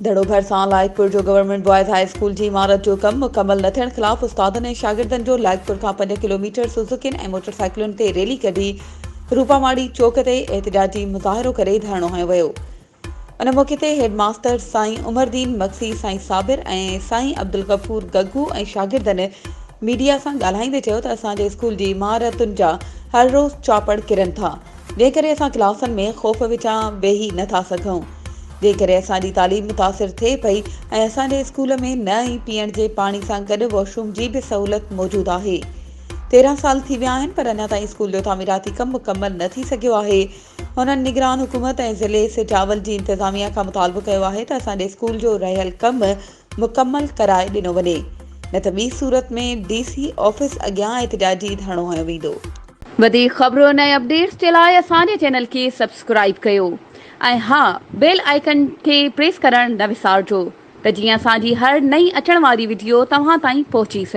دڙو ڀرسان لائقپور جو government boys high school جي عمارت جو ڪم مڪمل نه ٿيڻ خلاف استادن ۽ شاگردن جو لائقپور کان پنج ڪلوميٽر سوزوڪين ۽ موٽرسائيڪلن تي ريلي ڪڍي روپاماڙي چوڪ تي احتجاجي مظاهرو ڪري ڌرڻو هنيو ويو. ان موقعي تي هيڊ ماستر سائين عمر دين مگسي، سائين صابر ۽ سائين عبدالغفور گگو ۽ شاگردن ميڊيا سان ڳالهائيندي چيو ته اسان جي اسڪول جي عمارتن جا هر روز چاپڙ ڪرن ٿا. جنهن ڪري اسان ڪلاسن ۾ خوف وچان ويهي نه ٿا سگهون، جنهن ڪري اسان جي تعليم متاثر ٿئي پئي ۽ اسان جي اسڪول ۾ نه ئي پيئڻ جي پاڻي سان گڏ واش روم جي به سهولت موجود آهي. 13 سال ٿي ويا آهن پر اڃا تائين اسڪول جو تعميراتي ڪم مڪمل نه ٿي سگهيو آهي. هنن نگران حڪومت ۽ ضلعي سجاول جي انتظاميا کان مطالبو ڪيو آهي ته اسان جي اسڪول جو رهيل ڪم مڪمل ڪرائي ڏنو وڃي نه ته ٻي صورت ۾ ڊي سي آفيس اڳيان احتجاجي ڌرڻو هنيو ويندو. وڌيڪ خبرن ۽ اپڊيٽس جي لاء اسان جي چينل کي سبسڪرائيب ڪيو ۽ ها بيل آئيڪن کي پريس ڪرڻ نه وسارجو ته جيئن اسان جي هر نئين اچڻ واري وڊيو توهان تائين پهچي سگهي.